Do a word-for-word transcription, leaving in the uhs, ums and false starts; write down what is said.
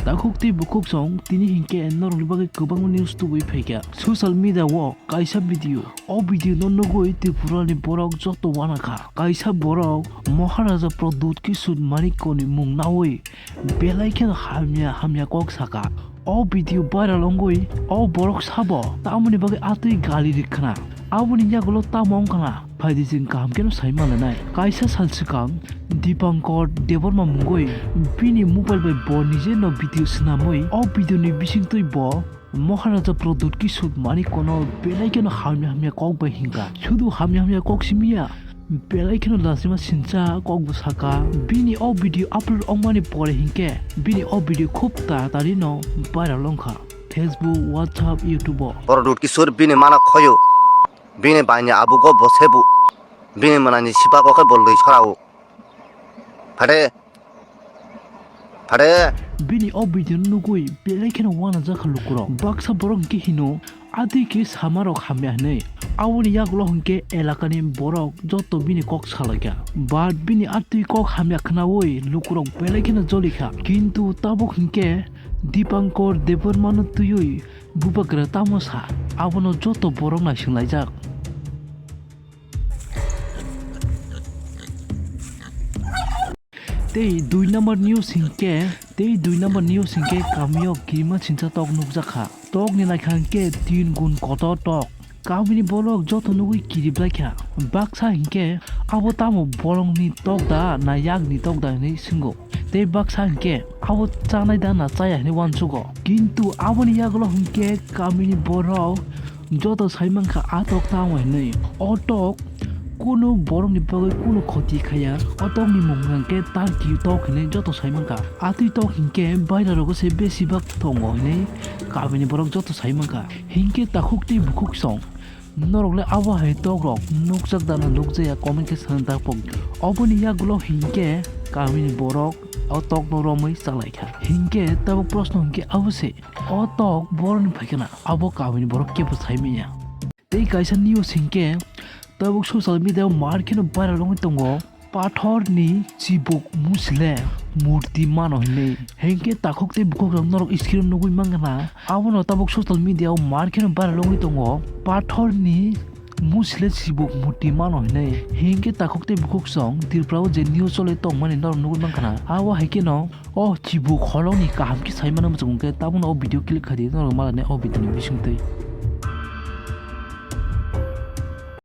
Takhuk tei bukhuk song tini hinkhe norokni bagwi kwbangma news tubui phaikha. Social media o kaisa video, o video no nugwi Tripura ni borok joto uanakha. Kaisa borok Maharaja Pradyut Kishore Manikya ni mung nawi belai kheno hamya hamya kok saka. O video viral wngwi o borok sabo tamoni bagwi atwi gali rikha na. Aboni yagulo tamo wngkha na? Phaidi chwng kaham kheno sai manlainai. Kaisa sal swkang Dipankar Debbarma mungwi bini mobile bai bo nije no video swnamwi o video ni bisingtwi bo Maharaja Pradyut Kishore Manikya no belai kheno hamya hamya kok bai hinkha. Sudu hamya hamya kok simiya, belai kheno lachima sincha kok bo saka. Bini o video upload wngmani pore hinkhe bini o video khub taratari no viral wngkha Facebook, WhatsApp, YouTube o. Pradyut Kishore bini mano khoyo, bini baini abugo bo sebu, bini mwnani sipako khe bo lwi sorao. Phade, phade. Bini o video no nugwi belai kheno uanajak kha lukurok. Baksa borok hinkhe hino, atwi khe samarok hamya hinwi. Aboni yagulo hinkhe elakani borok joto bini kok salaikha. But bini atwi kok hamya khnaui lukurok belai kheno jolikha. Kintu tabuk hinkhe Dipankar Debbarma no twiwi bubagra tamo sa, abono joto borok naisinglaijak. Tei dui number news hinkhe, tei dui number news hinkhe kamio kirima sincha tok nukjakha. Tokni naikha hinkhe tin gun kotor tok. Kamini borok joto nugwi kiriplaikha. Baksa hinkhe abo tamo bolongni tok da na yakni tok da hinwi swngo. Tei baksa hinkhe abo chanai da na chaya hinwi uansugo. Kintu aboni yagulo hinkhe kamini borok joto saimankha a tok tamo hinwi. O tok kunu borokni bagwi kunu khoti khaya. O tokni mung hinkhe Turkey tok hinwi joto saimankha. Atwi tok hinkhe bairarogo se besibak tongo hinwi kamini borok joto saimankha. Hinkhe takhuk tei bukhuk song norokle abo hai tokrok nukjak da na nukjaya comment khe sana dakpok. Oboni yagulo hinkhe kamini borok o tokno romwi chalaikha. Hinkhe tabuk proshno hinkhe abo se. O tok borokni phaikha na, abo kamini borok kebo saimanya. Tei kaisa news hinkhe tabuk social media o mar kheno viral wngwi tongo, pathor ni chibuk musle murti mano hinwi. Hinkhe takhuk tei bukhuk rok norok screen o nugwi mankha na, abono tabuk social media o mar kheno viral wngwi tongo, pathor ni musle chibuk murti mano hinwi. Hinkhe takhuk tei bukhuk song Tripura o je news choli tongmani norok nugwi mankha na, abo hai kheno o chibuk holongni kaham khe saimano muchung khe tabukno o video click khai di, norok malani o video ni bisingtwi.